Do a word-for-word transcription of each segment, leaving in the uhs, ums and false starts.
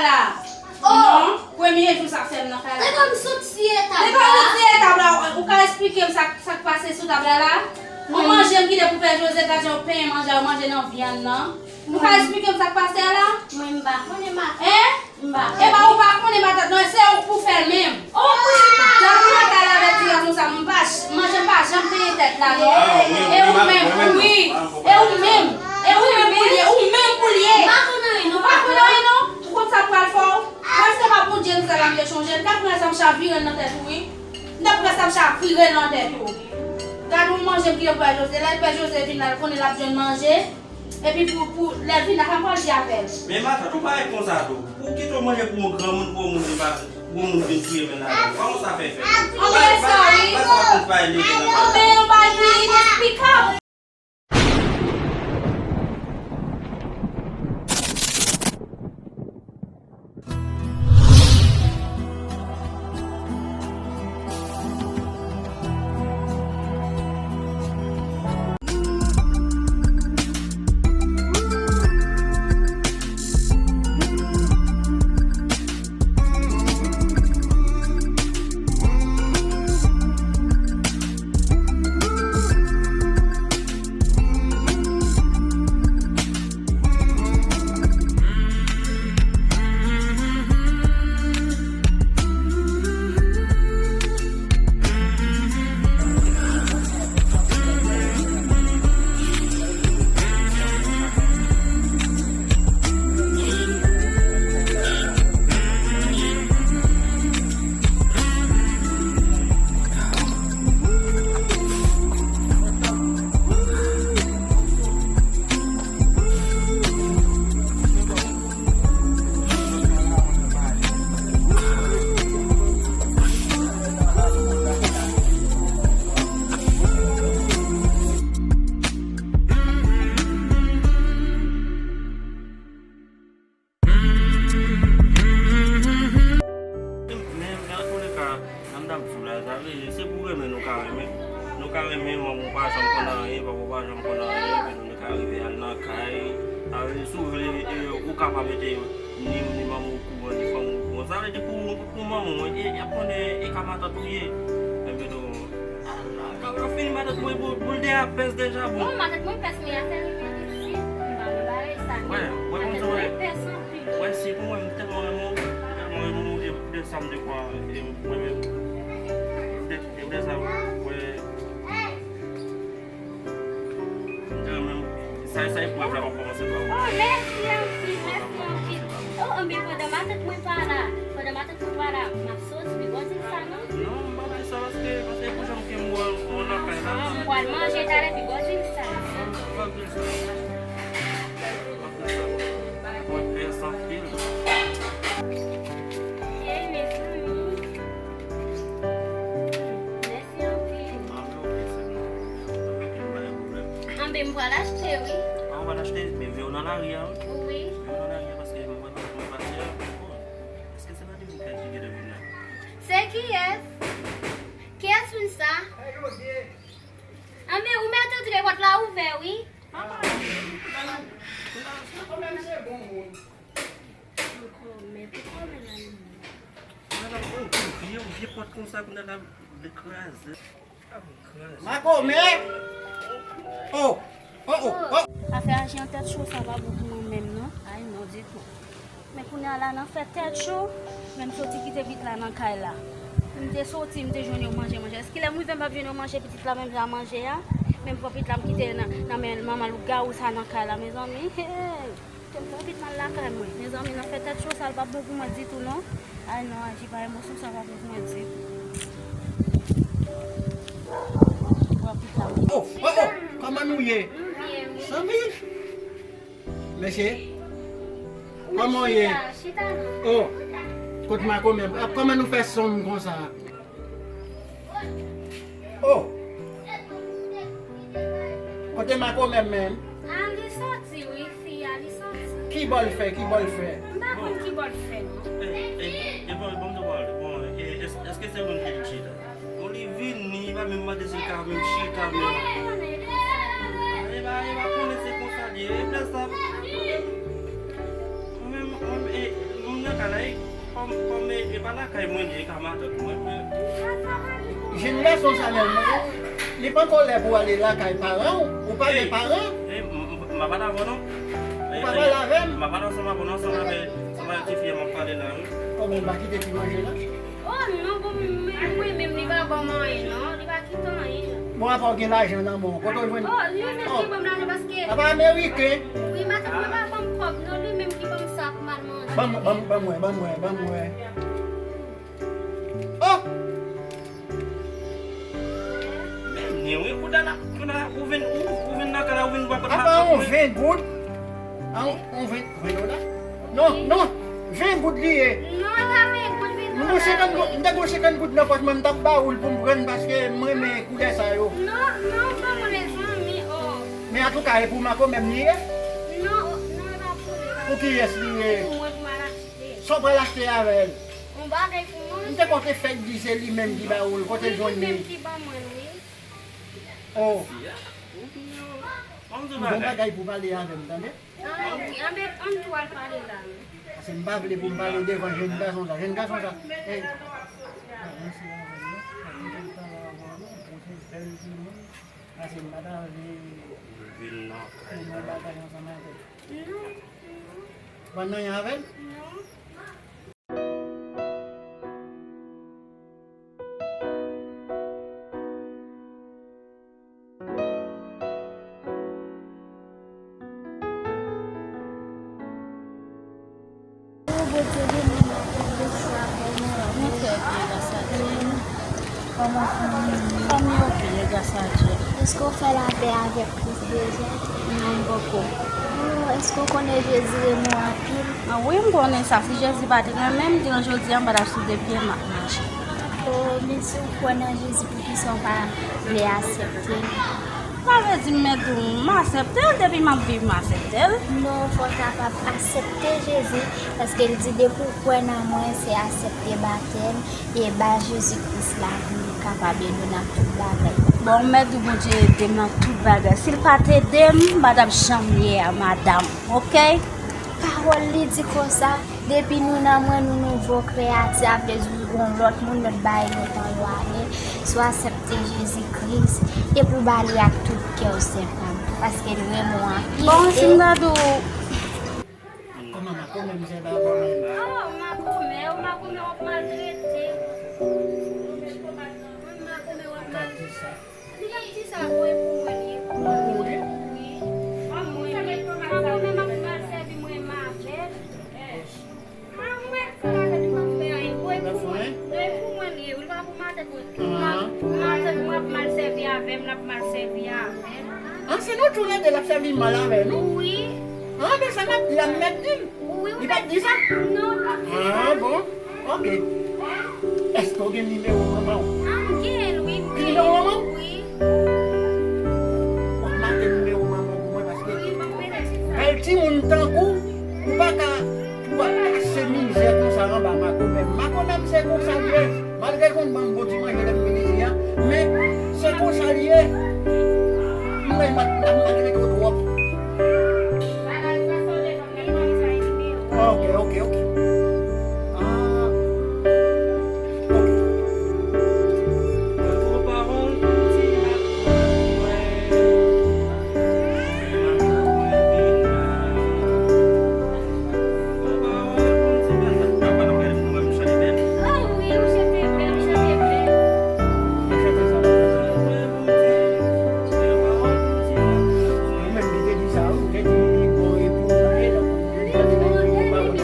la. Non, premye jou sa fè m nan kay la. Depi m sot siye tab la. Depi m sot siye tab la, ou ka esplike m sa, sa k pase sou tab la la? Ou manje m kite pou Pè Jozye, gade yon pen manje, ou manje nan vyann nan. Ou ka esplike m sa k pase a la? Mwen m pa konnen matant. Hein? M pa konnen. E ba ou pa konnen matant non, se ou k pou fè l menm. Oh, wi, matant. Jan ou nan kay la avèk ti gason sa, m pa ch-, manje m pa janm penyen tèt la non. E ou menm, wi. E ou menm. E ou menm pou l ye, ou menm pou l ye. M pa konnen non. Ou pa konnen non. Ou konn sa k pral fè w? Mwen se pa Bondye m sèl la m te chonje. M t ap pran sa m chavire l nan tèt ou wi. M t ap pran sa m chavire l nan tèt ou. Gade yon manje m kite pou Pè Jozye. Lè Pè Jozye vin la, l konnen l ap jwenn manje. Epi pou, pou lè l vin la, sa m pral di avè l? Men matant, ou pa wè konsa tou. Pou kite w manje pou yon granmoun, pou yon moun vin pa, pou yon moun vin touye menaj ou. Kòman sa fè fèt? Anben sa wi. Anben yon bagay ki inesplikab. Men, men antouka, jan m t ap di w la, sa vle di, se pou renmen nou ka renmen. Nou ka renmen, manman w pa janm konn anyen, papa w pa janm konn anyen, epi nou, nou ka rive al nan kay. Sa vle di, si w vle, e, ou ka pa mete ni m, ni manman w okouran, ni fanmi w okouran. Sa vle di, pou, pou manman w, e, y ap konnen e ka matant ou ye. Epi tou, Ka, ka fini matant mwen pou, pou l te ap pès deja, bon. Non, matant mwen pès, men afè l mwen pitit, m pa nan bagay sa, men matant mwen pès anpil. Wè, si pou mwen, m tèlman renmen w, m tèlman renmen w, e de sa m te kwè, e mwen menm, e de sa, wè, m te renmen w. Sa, sa eprèv la, m ap kòmanse pa ou. Oh, mèsi anpil, mèsi anpil. Oh, anben, pandan matant mwen pa la, pandan matant mwen pa la, m ap soti, pi bò di l sa, non? Non, m p ap di sa paske, paske pou jan m gen mwen, mwen lakay la. Ah, m pral manje talè, pi bò di l sa. M p ap di l sa. M p ap di l sa. Mwen pès anpil. Hey, mezanmi. Mèsi anpil. Anben, m pral achte, wi. Ah, ou pral achte? Men veye w nan lari a, wi. Wi. Veye w nan lari a, paske mwen, mwen pase a, bon. Èske se pa de moun ki gentan vin la? Se kiyès? Kiyès moun sa? Anben, ou mèt antre, pòt la ouvè, wi. Ankò, men pou kòmè la, li. Ala, oh, vye, vye pòt konsa, kounye a la, li kraze. Makomè! Oh! Oh, oh, oh! Afè aji an tèt cho, sa pa bon pou mwen menm, non. Ay, non, ditou. Men kounye a la, nan fè tèt cho, men m soti kite pitit la nan kay la. M te soti, m te jwenn yo manje, manje. Èske lè m rive, m p ap jwenn yo manje, pitit la menm jan manje a? Men m pran pitit la, m kite nan, nan men manman lougawou sa nan kay la, mezanmi. Hey! Ke m pran pitit m al lakay mwen. Mezanmi, nan fè tèt cho, sa l p ap bon pou mwen ditou, non. Ay, non, aji pa emosyon, sa pa bon pou mwen ditou. Pran pitit la. Oh, oh, oh! Kòman nou ye? M byen, wi. Zanmi! Mesye, kòman w ye? Chita, chita non. Oh, kot makomè? Kòman nou fè sonm konsa? Oh! Kote makomè menm? Ah, li soti, wi, fi a, li soti. Ki bò l fè, ki bò l fè? M pa konn ki bò l fè, non. E, e, e, bon, bon, bon, bon, e, èske se moun ki di chita? Bon, li vini, li pa menm mande si l ka menm chita menm. E pa, e pa konnen se konsa li ye. E lè sa, mwen menm, mwen menm, e, mwen nan Pa lakay mwen li ye, e ka matant mwen. Jenn gason sa menm, li poko lè pou ale lakay paran w, ou pa gen paran? M pa pale avè w non. Ou pa pale avè m? M pa pale ansanm avè w non, ansanm avè, ansanm avè ti fi a m ap pale la wi. Oh, bon, m pa kite ti manje la. Oh non, bon, men mwen menm li pa ban m anyen non, li pa kite anyen. Bon, apa w gen lajan nan men w, kote w jwenn? Oh, li menm ki ban m lajan paske. Apa ameriken? Wi, matant mwen pa ban m kòb non, li menm ki ban m sa pou m al manje. Ban m, ban m, ban m wè, ban m wè, ban m wè. Oh! Men wi, kounye a la, kounye a ou vin, ou, ou vin nan kay la, ou vin bò kote. Apa yon ven goud? A yon, yon ven, ven dola? Non, non, ven goud li ye. Non, e pa ven goud, ven dola. M te gon senkant goud, m te gon senkant goud nan pòch mwen, m t ap ba ou l pou m pran paske m renmen koulè sa yo. Non, non, ban mwen mezanmi, oh. Men antouka, e pou makomè m li ye? Non, oh, non, e pa pou li, e pa pou li. Pou kiyès li ye? Pou mwen, pou m al achte. Sa w pral achte avè l? Yon bagay pou manje. M te kwè w te fèk di se li menm ki ba ou l, kote l jwenn li? Li menm ki ban mwen l, wi. Oh. Yon bon bagay pou pale avè m, tande? Ah, wi, anben, ann tou al pale la. Paske m pa vle pou m pale devan jenn gason sa. Jenn gason sa. Ey. Paske m pa ta vle pou m bagay ansanm avè l. Non. Ou pa nan anyen avè l? Non. Bondye beni nou, bondye swa pou nou. Nou trè byen, gras a Dye. Kòman fanmi yo? Fanmi yo byen, gras a Dye. Èske w fè lapè avèk Kris deja? Non, m poko. Oh, èske w konnen Jezi renmen w anpil? Ah, wi, m konnen sa. Si Jezi pa te renmen m, jounen jodi a, m pa t ap sou de pye m ap mache. Oh, men si w kwè nan Jezi, poukisa w pa vle aksepte l? Sa vle di m mèt ou m aksepte l, depi m ap viv m aksepte l. Non, fò w kapab aksepte Jezi, paske l di depi w kwè nan mwen, se aksepte batèm e ba Jezi Kris lavi w, li kapab ede w nan tout bagay. Bon, m mèt di w Bondye ede m nan tout bagay. Si l pa t ede m, m pa t ap janm ye a, madanm, oke? Pawòl li di konsa, depi nou nan mwen, nou nouvo kreyati, sa vle di ou gon lòt moun, lòt bagay lontan yo ale. Si w aksepte Jezi Kris, epi w ba li ak tout kè w, sè pa m, paske l renmen w anpil. Bon, si m ta di w. Kòman makomè misye pa kòman? Oh, makomè, oh, makomè w ap maltrete. Makomè w ap maltrete. Li pa di sa, bon, e pou mwen li ye. Pou ou li ye? Wi. Anmwey, makomè m ap mal sèvi mwen menm avè l. Anmwey, sa pa fè li pa fè anyen. Bon, e pou mwen. Non, e pou mwen li ye. Li pa pou matant mwen. Matant mwen ap mal sèvi avè m, l ap mal sèvi avè m. Ah, se nou toulède l ap sèvi mal avè nou? Wi. Ah, men sa m ap di a, m mèt di l. Wi, wi. Li pa t di sa? Non, li pa t di sa. Ah, bon. Oke. Èske w gen nimewo manman w? Ah, m gen l, wi, m gen l. Nimewo manman w? Wi. W ap make nimewo manman w pou mwen paske bèl timoun tankou w pa ka, pou w ap pase mizè konsa anba makomè. Makomè m se konsa l ye. Malgre l konn ban m bon ti manje lè m vin isi a, men se konsa l ye. M renmen m ap maltrete w twòp. Ok, ok, ok. Ah, ok. Ou menm ki te di sa, ou te di li bon e pou ou ye, donk ou te di li bon pawòl.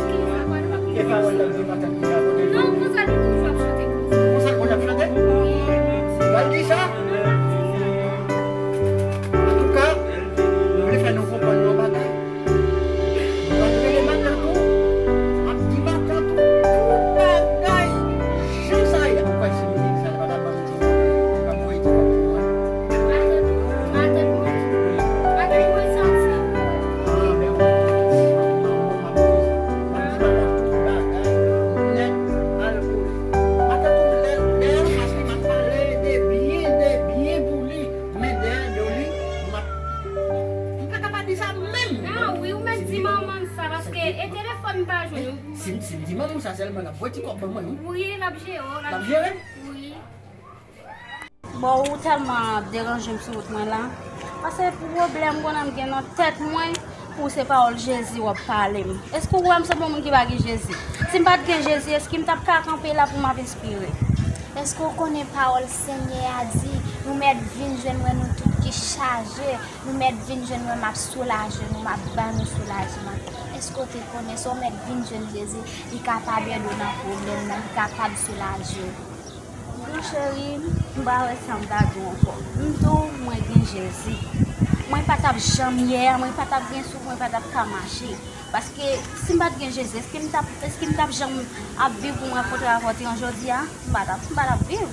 Paske e telefòn m pa jwenn. Si m, si m di manman w sa sèlman, l ap voye ti kòb ban mwen, wi. Wi, l ap jere w, l ap jere. Wi. Bon, ou tèlman deranje m sou wout mwen la. Paske pwoblèm konnen m gen nan tèt mwen, pou se pawòl Jezi w ap pale m. Èske ou wè m sanble yon moun ki pa gen Jezi? Si m pa t gen Jezi, èske m t ap ka kanpe la pou m ap espere? Èske w konnen pawòl Senyè a di, nou mèt vin jwenn mwen nou tout ki chaje, nou mèt vin jwenn mwen m ap soulaje nou, m ap ba nou soulajman. Èske w te konnen si w mèt vin jwenn Jezi, li kapab ede w nan pwoblèm nan, li kapab soulaje w? Wi cheri, m pa wè sa m ta di w ankò. M di w mwen gen Jezi. Mwen pa t ap janm yè a, mwen pa t ap gen souf, mwen pa t ap ka mache. Paske si m pa t gen Jezi, èske m t ap, èske m t ap janm ap viv pou m rankontre avè w te an jodi a? M pa t ap, m pa t ap viv.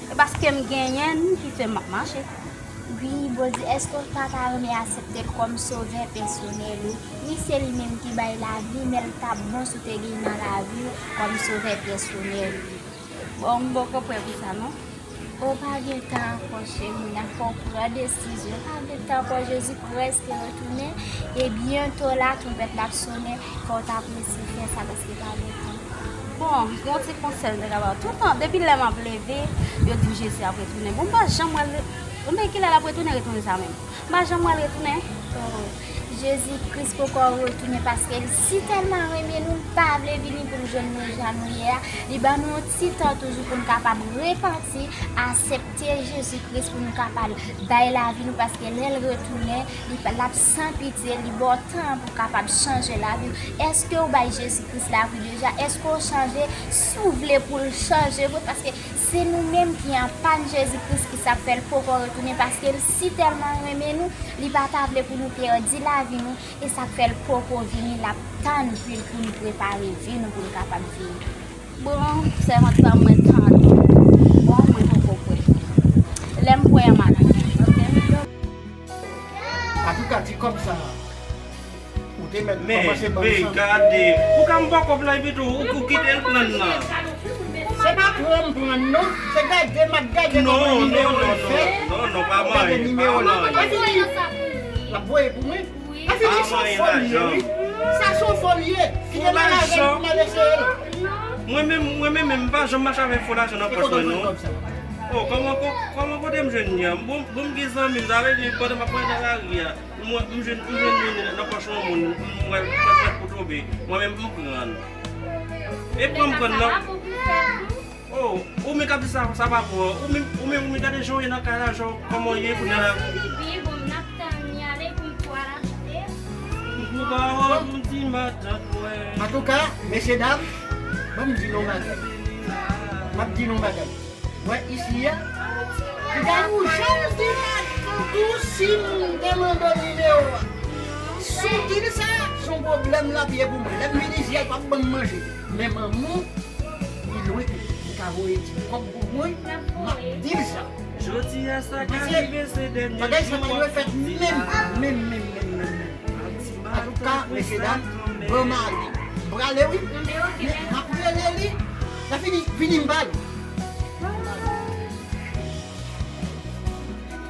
E paske m genyen l ki fè m ap mache. Wi, Bondye, èske w pa ta renmen aksepte l kòm sovè pèsonèl ou? Wi, se li menm ki bay lavi, men l t ap bon si w te gen l nan lavi w kòm sovè pèsonèl ou. Bon, m poko prè pou sa non. Ou pa gen tan ankò cheri, n a fè w pran desizyon. Pa gen tan ankò, Jezi prèske retounen. E byento la, twonpèt la ap sonnen, fò w ta prese fè sa paske pa gen tan. Bon, gen yon ti konsèy m te ka ba w. Toutan, depi lè m ap leve, yo di m Jezi ap retounen. Bon, m pa janm wè l. Bon, men kilè l ap retounen, retounen sa menm? M pa janm wè l retounen. Oh, Jezi Kris poko retounen paske li si tèlman renmen nou, li pa vle vini pou l jwenn nou jan nou ye a. Li ban nou yon ti tan toujou pou n kapab repanti, aksepte Jezi Kris pou nou kapab bay lavi nou paske lè l retounen, li p- l ap san pitye, li ba w tan pou w kapab chanje lavi w. Èske w bay Jezi Kris lavi w deja? Èske w chanje? Si w vle pou l chanje vre, paske se nou menm ki an pàn Jezi Kris ki sa k fè l poko retounen, paske l si tèlman renmen nou, li pa ta vle pou nou pèdi lavi nou, e sa k fè l poko vini, l ap tann pou, pou nou prepare vi nou pou l kapab vini. Bon, sèvant pa mwen, tann ou. Bon, mwen poko prè. Lè m prè, m ale. Oke? Antouka, ti kòb sa a, ou te mèt kòmanse ban m san. Men, gade, ou ka m ba w kòb la, epi tou, ou, ou kite l pran nan. Se pa pran m pran l non, se gade m ap gade kòman nimewo l fèt. Non, non, non, pa manyen, pa manyen. L ap voye pou mwen. Sa se yon fòl li ye wi. Sa se yon fòl li ye. Kite m al avè l pou m al eseye l. Mwen menm, mwen menm, m pa janm mache avèk fo lajan nan pòch mwen non. Oh, kòman, kò- kòman kote m jwenn li a? Bon, bon, m gen zanmi m, sa vle di pandan m ap pran nan lari a, m wè, m jwenn, m jwenn li nan pòch yon moun, m wè l prèt pou tonbe. Mwen menm, m pran l. E pran m pran l nan. Oh, ou menm k ap di sa, sa pa bon. Ou menm, ou menm, ou menm gade jan w ye nan kay la, jan w, kòman w ye kounye a la. Li byen bon, m ap tann li ale pou m tou al achte. Pou pawòl pou m di matant mwen. Antouka, mesye dam, ban m di nou yon bagay. M ap di nou yon bagay. Mwen isi a, li ta nou jan w di matant ou si m te mande w nimewo a. Si w di l sa, se yon pwoblèm l ap ye pou mwen. Lè m vin isi a, l p ap ban m manje. Men manman w, li lwen ke li ka voye ti kòb pou mwen, m ap di l sa. Jodi a sa ka rive se dènye jou m ap fè ti la. Bagay sa pa dwe fèt menm, menm, menm, menm, menm. Antouka, mesye dam, ban m ale. M prale wi. Men m ap rele li. Lè fini, vini m pale.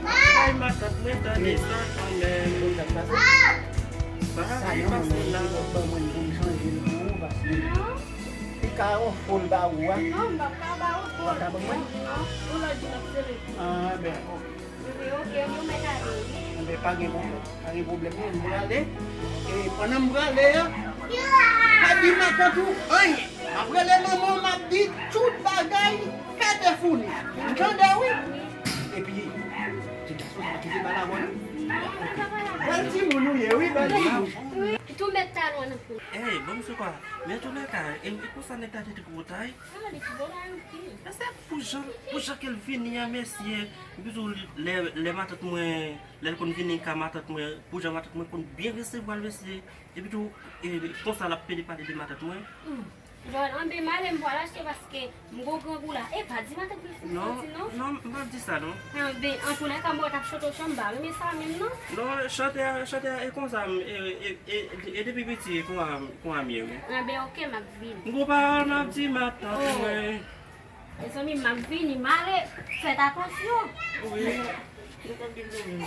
Ay, matant mwen, tande sa kanmenm. Sa ki pase la? Li ka yon fo l ba ou a. Non, m p ap ka ba ou fo l. Ou pa ka ban mwen? Non, yon lòt jou n ap sere tou. Ah, ben, ok. Enben, ok, nou mèt ale, wi. Enben, pa gen pwoblèm. Pa gen pwoblèm, non, m prale. E pandan m prale a, pa di matant ou anyen. M ap rele manman w, m ap di tout bagay pete founi. Ou tande, wi? Epi, ti gason sa pa kite bal avè w, non? Bèl timoun ou ye, wi, bèl timoun. Tou mèt talon nan founi. Ey, bon, misye kwa. Men antoulèka, e, e konsa nèg la te trik ou tay? Ah, li trik ou la anpil. Èske pou jan, pou jan ke l vini an, mesye, epi tou, lè, lè matant mwen, lè l konn vini ka matant mwen, pou jan matant mwen konn byen resevwa l, mesye, epi tou, e, konsa l ap pede pale de matant mwen. Hmm. Jòn, anben, m ale, m pral achte paske m gon grangou la. E pa di matant mwen si m santi, non. Non, m p ap di sa, non. Anben, antoulèka, m wè w t ap chante w chan, m pa renmen sa menm, non. Non, chante a, chante a, e konsa, m, e, e, e, e depi piti, e konsa, konsa m ye, wi. Anben, ok, m ap vini. M gon pawòl m ap di matant mwen. Mezanmi, m ap vini, m ale. Fèt atansyon. Wi. Ou p ap gen pwoblèm.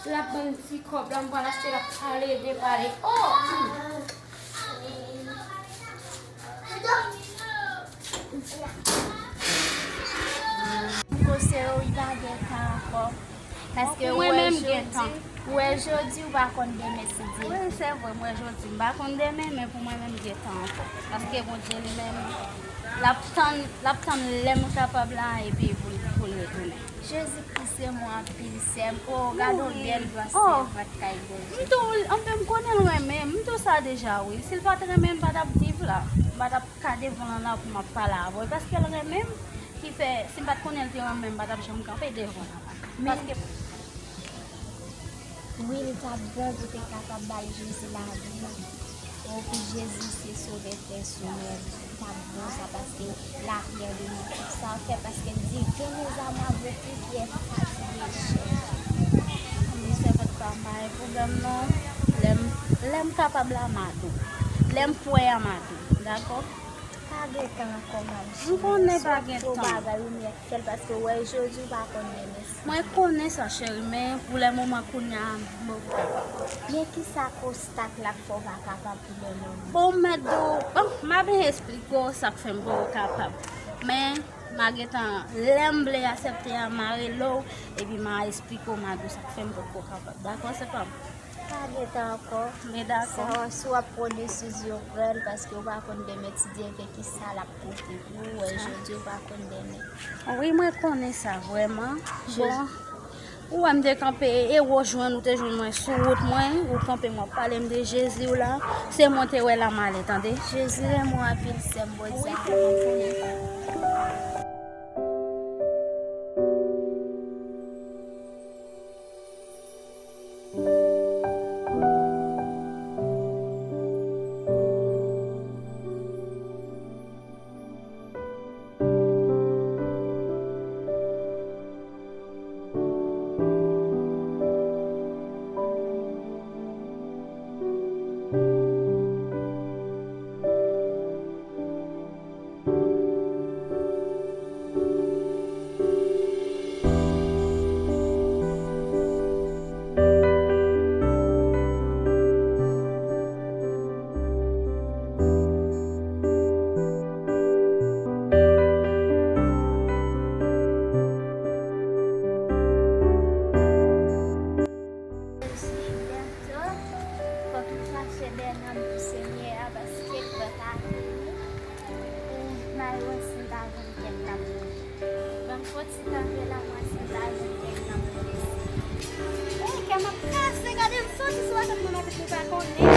L ap ban m ti kòb la, m pral achte l ap pale de pale. Oh! Pou se yo, li pa gen tan ankò. Paske ou wè jodi, ou wè jodi, ou pa konn demen, si Dye vle. Wi, se vre, m wè jodi, m pa konn demen, men pou mwen menm, gen tan ankò. Paske Bondye li menm, l ap tann, l ap tann lè m kapab la, epi pou, pou l retounen. Jezi Kris renmen w anpil, sè m. Oh, gade yon bèl gran sèvant kay Bondye. M tou, anfen, m konnen l renmen m, m tou sa deja, wi. Si l pa t renmen m, m pa t ap viv la. M pa t ap ka devan l la pou m ap pale avè w. Paske l renmen m, ki fè, si m pa t konnen l te renmen m, m pa t ap janm kanpe devan l la. Paske Wi, li t ap bon pou te kapab bay Jezi lavi l. O, pou Jezi se sovè pèsonèl. Li t ap bon sa, paske lapriyè de nou tout sa fè, paske l di, venez à moi, vous qui êtes fatigués et chargés. Mwen, sèvant pa m pa gen pwoblèm non. Lè m, lè m kapab la, m a di w. Lè m prè a, m a di w. Dakò? Pa gen tan ankò, m ap di w. M konnen pa gen tan. Tout bagay ou mèt fè l, paske w wè jodi, w pa konn demen. Mwen konnen sa, cheri, men pou lè moman kounye a, m poko kapab. Men kisa konsta k la k fè w pa kapab pou lè moman? Bon, m mèt di w, bon, m a byen esplike w sa k fè m poko kapab. Men, m a gentan, lè m vle aksepte a, m a rele w, epi m a esplike w, m a di w sa k fè m poko kapab. Dakò, se pa m. Pa gen tan ankò. Men dakò. Sa, si w ap pran desizyon, pran l, paske w pa konn demen, ti Dye vle kisa l ap pote pou ou, wè, jodi w pa konn demen. Wi, mwen konnen sa, vrèman. Bon, ou wè m te kanpe, e ou jwenn, ou te jwenn mwen sou wout mwen, ou kanpe, m ap pale m de Jezi w la. Se mwen te wè l a m ale, tande. Jezi renmen w anpil, sè m, Bondye a renmen w. Jezi, byento, fòk nou chache dè nanm pou Senyè a, paske l pral vini. E, m al wè si m pa jwenn kèk nan moun. Ban m fon ti kanpe la, m wè si m pa jwenn kèk nan moun isi. E, kè m ap kase, gade m soti sou WhatsApp mwen maten, m pa konnen.